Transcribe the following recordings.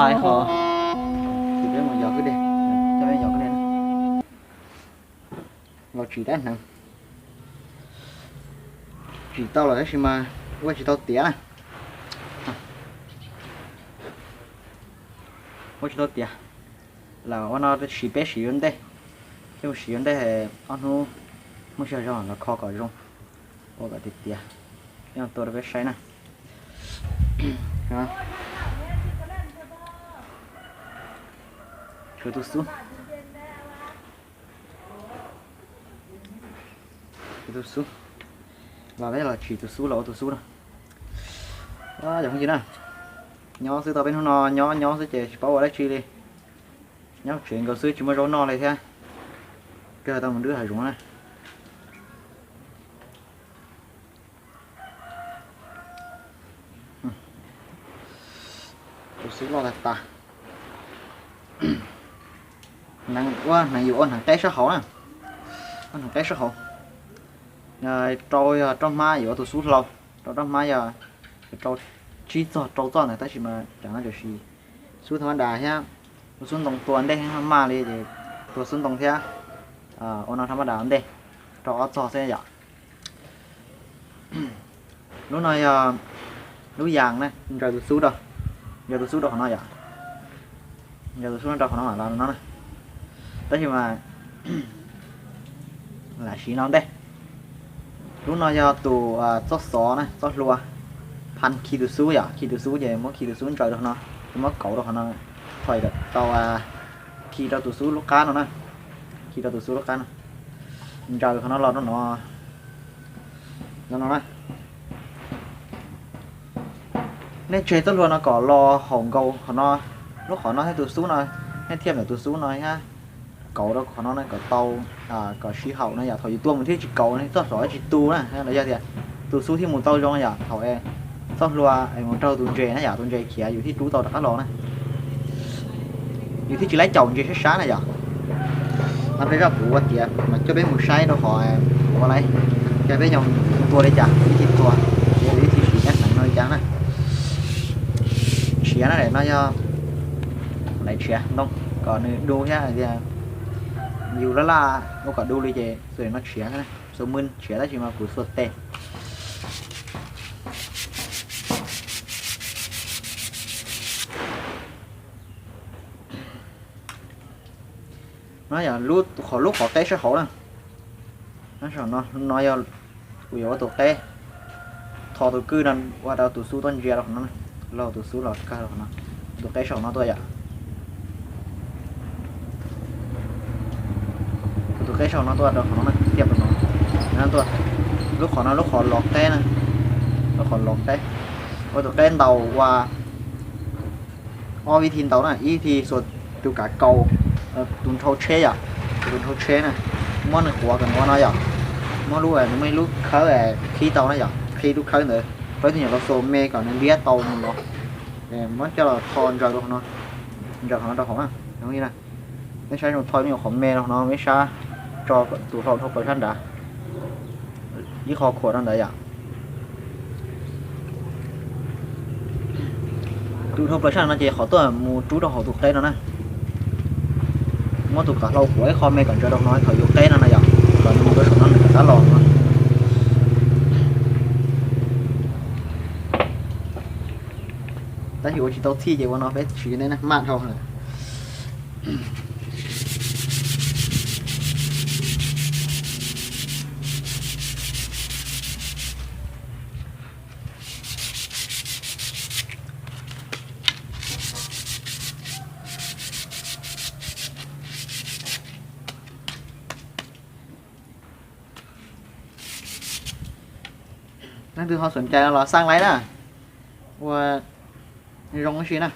Ai ho, ces peb mus yos kwj deg, coj peb yos kwj deg na. Los tsim dab hneev, tsim tau lawm tab sis mas ua tsis tau tiav na. Ua tsis tau tiav, lam ua no siv peb siv yuav ntej, thiab mus siv yuav ntej ob hnub muaj sij hawm zog los kho kom zoo, ua kom tiav tiav, peb tua rau peb saib na. Tshuav tus xub, tus xub, los peb los tsim tus xub los ua tus xub na. Yog phooj ywg na, nyob xwb tau peb hnub no nyob nyob xwb ces tsis paub ua dab tsi li. Nyob tsev nkaus xwb tsis muaj zaub noj li thiab. Kawg tau mus nrhiav hav zoov na. Tus xub loj tag tag. Ua hneev yus ua hneev qeb sab hauv na. Ua hneev qeb sab hauv. Rau yog rau hmab yuav ua tus xub hlau, rau rau hmab yog rau tsib txoj rau txoj ntawd tab sis mas tam no tam sim xub tha mab das thiab ua xub ntoo tua ntej maj maj li ces tua xub ntoo thiab ua no tha mab das ntej rau ob txoj xwb yom. Lub no yog lub yas na, ntsaws tus xub rau, ntsaws tus xub rau qhov no yom. Ntsaws tus xub no rau qhov no mam los no na. Tab sis mas lam siv no ntej. Lub no yog tus txoj xov na, txoj hlua, phan khi tus xub yom, khi tus xub ces muab khi tus xub ntsaws rau qhov no, ces muab kauv rau qhov no, thaum tau khi rau tus xub lub qab no na, khi rau tus xub lub qab no, ntsaws qhov no los rau no, no no na. Nej tseg txoj hlua no kom los haum nkaus qhov no, lub qhov no thiab tus xub no, nej thiaj ntawm tus xub no thiab kauv rau qhov no kom tau, kom sib haum no yom. Thaum yus tua mus thiab tsis kauv ne txoj xov tsis tu na, los yog tias tus xub thiaj mus tau zoo yom. Thaum txoj hlua es mus raug tus ntses na yom, tus ntses khiav yus thiaj rub tau rov qab los na. Yus thiaj tsis laib caum ntses sab sab na yom. No peb zaj kuv ua tiav mas coj peb mus saib rau qhov kuv ua laiv, coj peb nyob tua li cas, ib txhij tua, ib txhij siv dab hneev no li cas na. Tshiav na, no yog laiv tshiav ntoo kom nws du thiab tias yus laj laj ua kom du li ces xuas no tshiav, xuas mw tshiav tab sis mas kuv xuas tes. No yog qhov lub qhov qeb sab hauv na. No yog kuv yuav ua tus qeb, tho tus kwj no ua rau tus xub tuaj ntsia rau qhov no, laug tus xub los kawg rau qhov no, tus qeb saum no tuaj yom. Tus qeb saum no tuaj rau qhov no na, tiaj rau no, no tuaj. Lub qhov no lub qhov los qeb na, lub qhov los qeb. Ua tus qeb ntaus ua ob vib thi ntaus na, ib thi xuas tus kav kaus, tus nrhau tsheb yom, tus nrhau tsheb na, muab nws quav kom nws ua no yom, muab lub, nws muaj ib lub khawb qhib tau na yom, qhib lub khawb ntawd, rau ib tug nyuam qhuav xuas me kom nws ntiab tau mus los, muab coj los tho ntsaws rau qhov no, ntsaws qhov no rau hauv na. Nej saib zoo tho ib nyuam qhov me rau qhov no, ib sab tso tus hlau dhau plaws sab nrad, ib qho khuam rau ntawd yom. Tus dhau plaws sab no ces qhov tuaj mus rub rau hauv tus qeb no na. Muab tus kav hlau quav ib qho me kom ntsaws rau no thaum yuav qeb no na yom, kom nws mus rau saum no nws rov qab los no. Tab sis ua tsis tau txhij ces ua no peb siv nej maj dhau lawm. Leej twg ho xom cai los xaj laib na, ua zoo ua si na.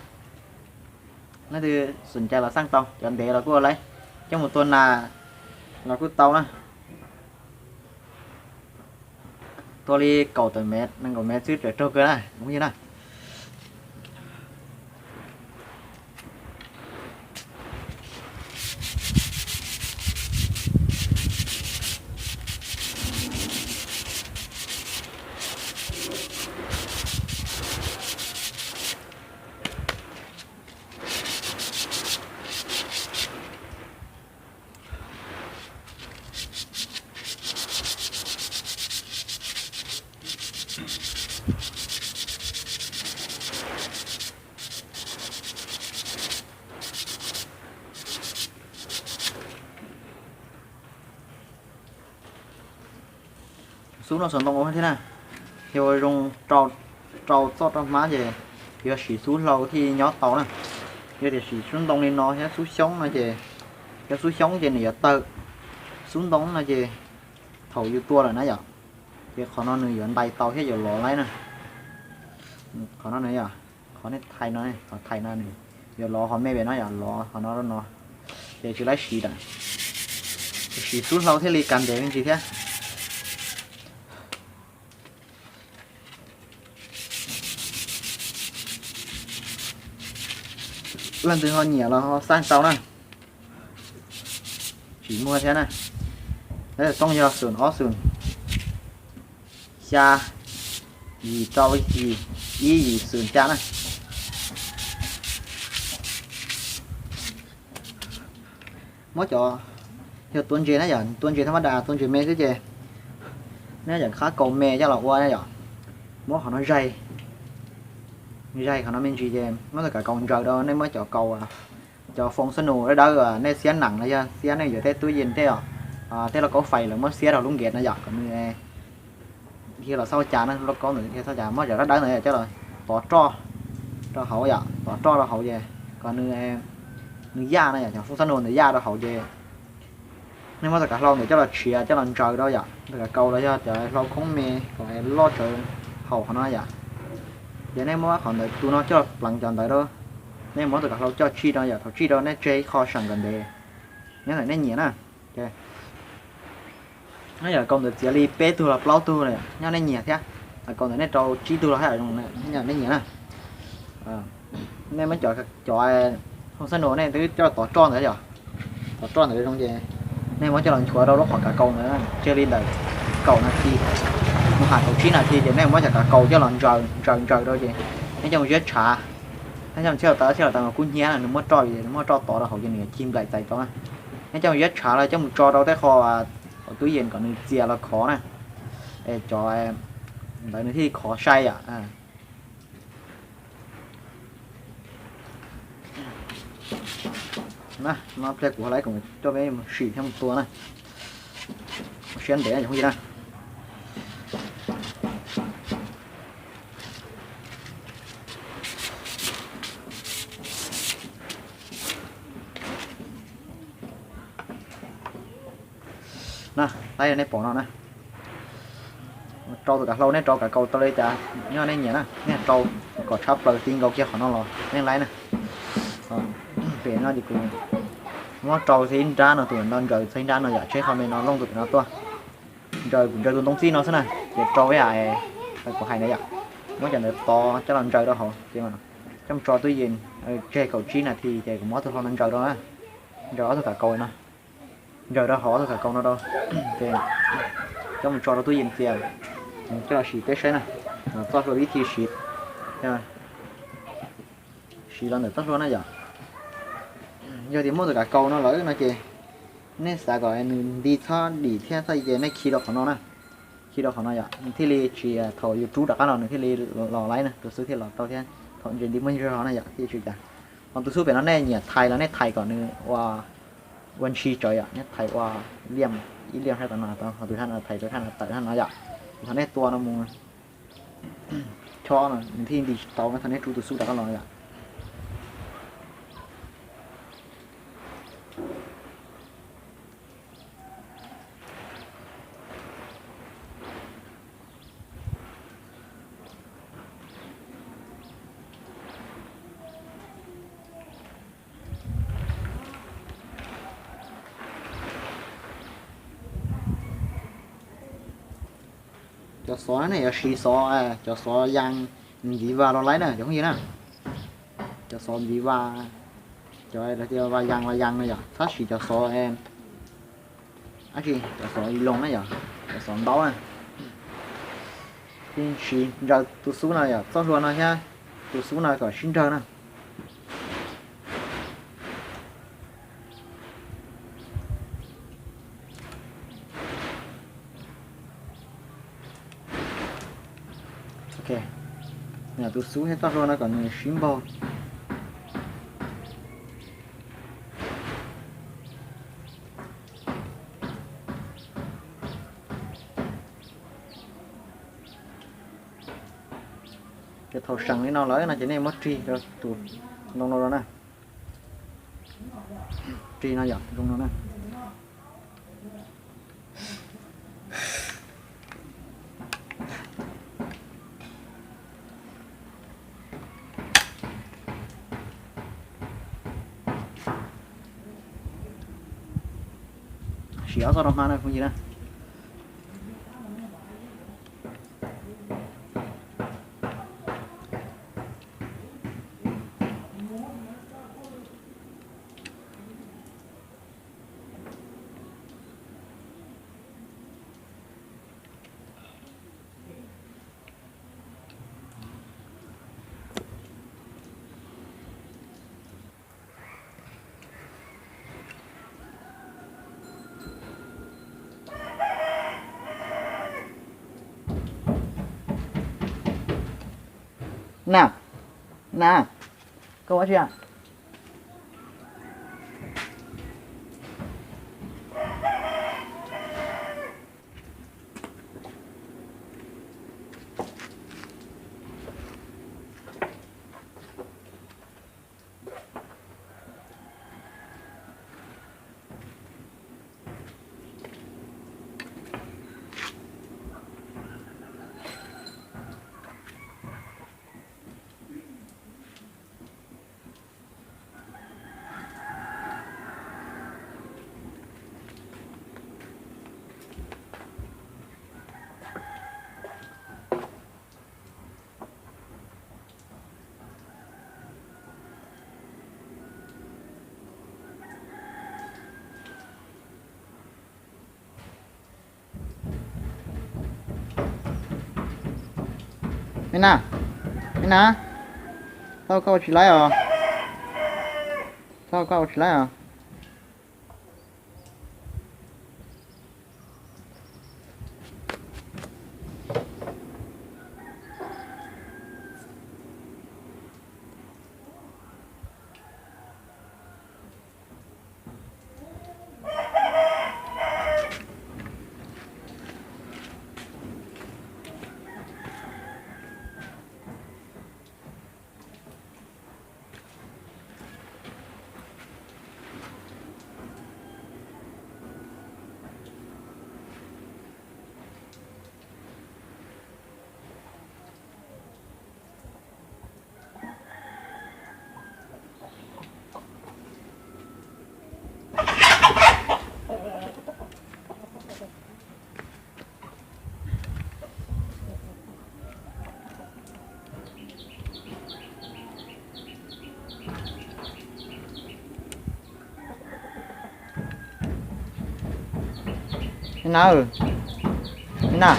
Leej twg xom cai los xaj tau, cov ntev los kuj ua laib, coj mus tua nas los kuj tau na. Tua li kaum tawm mev, nees nkaum mev xwb tseem raug kawg na, phooj ywg na. Xub no xov ntoo ua thiab na, yog ua zoo rau txoj rau hmab ces yog siv xub hlau thiaj nyob tau na. Yog tias siv xub ntoo li no thiab xub xyoob no ces, yog xub xyoob ces nws yuav tawg, xub ntoo no ces thaum yus tua lawm na yom, ces qhov no nws yuav ntais tau thiab yuav lov laib na. Qhov no yom, qhov nej thaij no, qhov thaij no nws yuav lov qhov me pem no yom, lov qhov no rau no, ces tsis laib siv lawm. Siv xub hlau thiaj li kav ntev me ntsis thiab. Leej twg ho nyiam los ho xaj tau na, tsis muag thiab na. Tooj yog xoom ob xoom, xya yim rau yim, ib yim xoom xya na. Muab cov, yog tua ntses na yom, tua ntses thaj mab das, tua ntses me xwb ces nej yam qhab kaus me coj los ua na yom. Muab qhov no zaig, zaig qhov no me ntsis ces muab tau kav kaus ntsaws rau, nej muab cov kaus, cov foo xab nus dawb dawb, nej xiab nees los yog xiab nej yuav tej tub yees tej, tej lauj kaub fais lawv muab xiab rau lub nkev no yom, kom nws thiaj los xauj cas na, lauj kaub ntawd thiaj xauj cas, muab cov dawb dawb ntawd coj los tov roj rau hauv yom, tov roj rau hauv ces kom nws, nws yaj na yom, cov foo xab nus ntawd yaj rau hauv ces nej muab tau kav hlau ntawd coj los tshiav coj los ntsaws rau yom, tau kav kaus los yog cov hlau khoob me kom loj tsawv hauv qhov no yom. Ces nej muab qhov ntawd tus no coj los pleev cov ntawd rau, nej muab tau kav hlau coj tsij rau yom, thaum tsij rau nej tseg ib qho seem kom ntev, nyob ntawm nej nyiam na. Nyob yog kaus ntawd txiav li peb tug los plaub tug nyob nej nyiam thiab, kaus ntawd nej rau tsib tug los haj yam zoo, nyob nej nyiam na. Nej muab cov, cov foo xab nus nej twb coj tov roj ntawd yom, tov roj ntawd zoo ces nej muab coj los nchuav rau lub qhov kav kaus ntawd tseg li ntawm kaum nas this mus ham kaum tsib nas this ces nej muab cov kav kaus coj los ntsaws ntsaws ntsaws rau ces nej coj mus ziab tshav, nej coj mus txhiaj tawv txhiaj tawv mas kub hnyiab na, nws muab roj, nws muab roj tov rau hauv ces nws yuav cig nplaim txais tau na. Nej coj mus ziab tshav los coj mus tso rau tej qho, qhov tub yees kom nws txias los khov na, es cov ntawd nws thiaj li khov sai yom. No pliag kuv ho laiv kuv coj peb mus sim thiab mus tua na. Siab ntev na cov phooj ywg na. Na, thaum nej pom no na, rau tus kav hlau, nej rau kav kaus tau li cas nyob nej nyiam na, nej rau kom tshab plaws ti nkaus kiag qhov no los nej laib na. Pem no ces kuv muab rau txhia ib nrab no, tus no ntsaws txhia ib nrab no yom, tseg qhov me no looj tus pem no tuaj. Ntsaws, kuv ntsaws tus ntoo txij no xwb na, ces rau ib yam kuv hais ntawd yom, muab cov ntawd tov coj los ntsaws rau hauv ces coj mus tso tub yees tseg kaum tsib nas this ces kuv muab ob tug hlau no ntsaws rau na, ntsaws ob tug kav kaus no, ntsaws rau hauv ob tug kav kaus no rau, ces coj mus tso rau tub yees txias, coj los sim peb saib na, txoj hlua vib thi siv, siv los ntawm txoj hlua na yom. Yog tias muaj tus kav kaus no lawm no ces nej xav kom nws nti txhob dim thiab txhob ces nej khi rau qhov no na, khi rau qhov no yom, nws thiaj li tsis, thaum yus rub rov qab los nws thiaj li los laib na, tus xub thiaj los tau thiab, thaum ntses nti muaj zog na yom thiaj tsis cas. Ho tus xub pem no nej nyiam thais los nej thais kom nws ua, ua ntshis tsawv yom, nej thais ua liam, ib liam thaj tom no, ho tus thaj no thais rau thaj no tawm thaj no yom. Thaum nej tua no mus chob no nws thiaj nti tsis tau thaum nej rub tus xub rov qab los yom. Cov xov nej yuav siv xov, cov xov yas nws ntxiv vas los laib na cov phooj ywg na. Cov xov ntxiv vas, cov vas yas vas yas no yom, txhob siv cov xov, ab tsi, cov xov ib loo na yom, cov xov ntaub na. Siv ntsaws tus xub no yom, txoj hlua no thiab tus xub no kom sib nrag na. Ok, tus xub thiab txoj hlua no kom nws sib npaug. Ces thaum seem li no lawm no ces nej muab rig rau tus ntoo no na. Rig no yom, tus ntoo no na. Siv ob txoj rau hma na phooj ywg na. Na, na, koj ua tsi a? Me na, me na, tau koj ua tsis laib os. Tau koj ua tsis laib os. Me na, me na.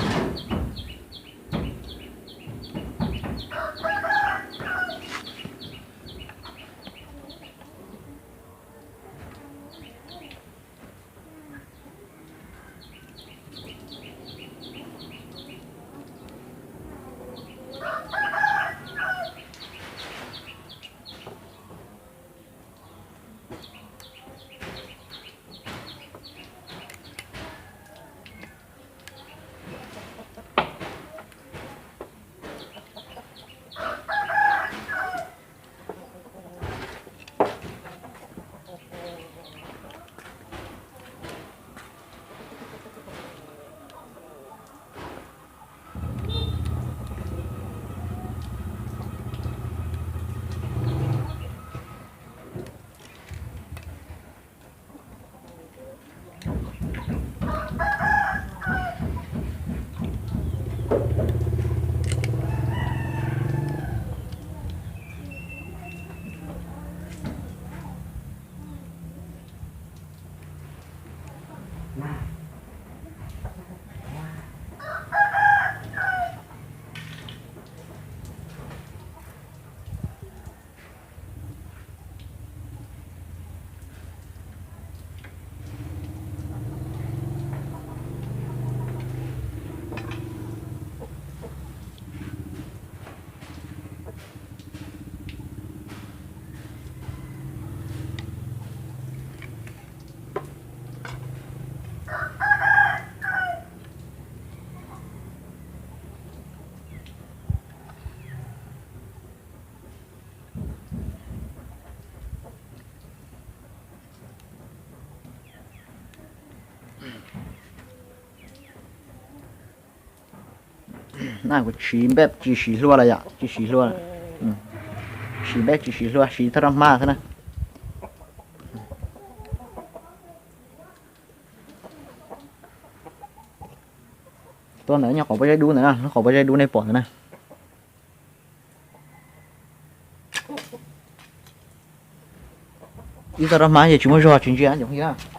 Na kuv siv npej tsis siv hlua lawm yom, tsis siv hlua. Siv npej tsis siv hlua, siv thaj roj hmab xwb na. Tuaj ntawm nyob qhov pob zeb dub ntawm na, qhov pob zeb dub nej pom ntawm na. Ib txoj roj hmab ces tsis muaj zog tsis ntsia cov phooj ywg.